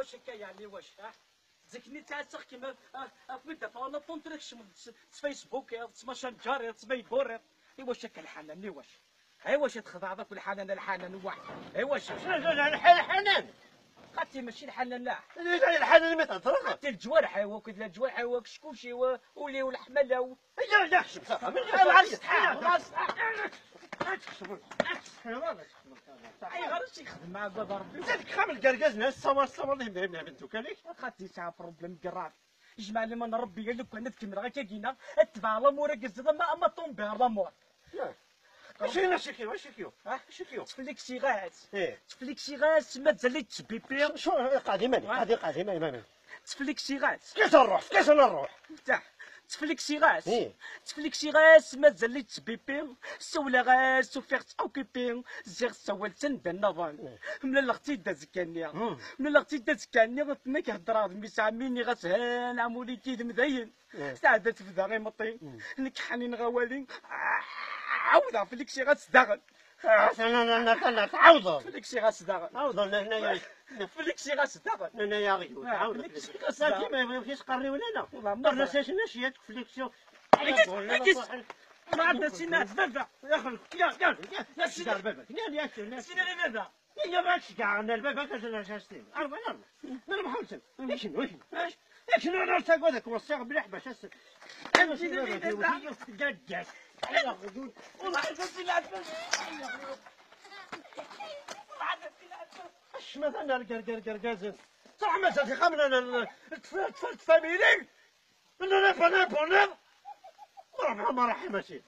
واش هكا يعني واش زكني تعسخ كيما في دفع طونتريكش فيسبوك ماسنجر تميبور. ايوا هكا الحنان واش ايوا واش تخضع ذاك الحنان الحنان واحد ايوا واش الحنان قاتي ماشي الحنان لا الحنان ما تهضرش قاتي الجوارح ايوا كذا الجوارح ايوا كشكوشي ولي والحمله يا لا حشم صافي اي غير شي يخدم مع بابا ربي زادك خامل الكركاز ناس الصور الصور اللي مهم بنتو كاليك خاطي ساعة بروبليم كراف جمع لي من ربي قال لك انا تكمل غير كاكينا اتبع لامور كزدا ما اما طومبي لامور. ماشي ماشي كيو ماشي كيو ماشي كيو تفليكسي غاز تفليكسي غاز ما تزلي تبيبي شو قاعد ماني قاعد قاعد ماني ماني تفليكسي غاز كيف نروح كيف نروح افتح تفليكسي غاز تفليكسي غاز ما تزلي تبيبي سولا غاز سوفيرت اوكيبي زيغ سوال تندا النظام من لغتي دا زكانيا من لغتي دا زكانيا غتنك هضرا ميس عميني غتهان عمولي كيد مذين سعادة تفدا غير مطي نكحني غوالي عاودها فليكسي غتستغل انا تعاوض فليكسي غتستغل عاوض هنايا فليكسي غتستغل انا يا غيو تعاوض فليكسي ما يمكنش قري ولا لا قرنا ساشنا فليكسيون ما عندنا سينا بابا يا اخي يا يا يا سينا بابا يا يا سينا بابا يا ما تشجع انا البابا كاش شاستين اربع اربع نربح خمسة ايش ايش ايش انا نرتاق هذاك وصيغ بلح باش والله اش مثلا الكركركركازن صح ما في خمنا التفلت فاميلي انا انا انا وربع ما راح ماشي.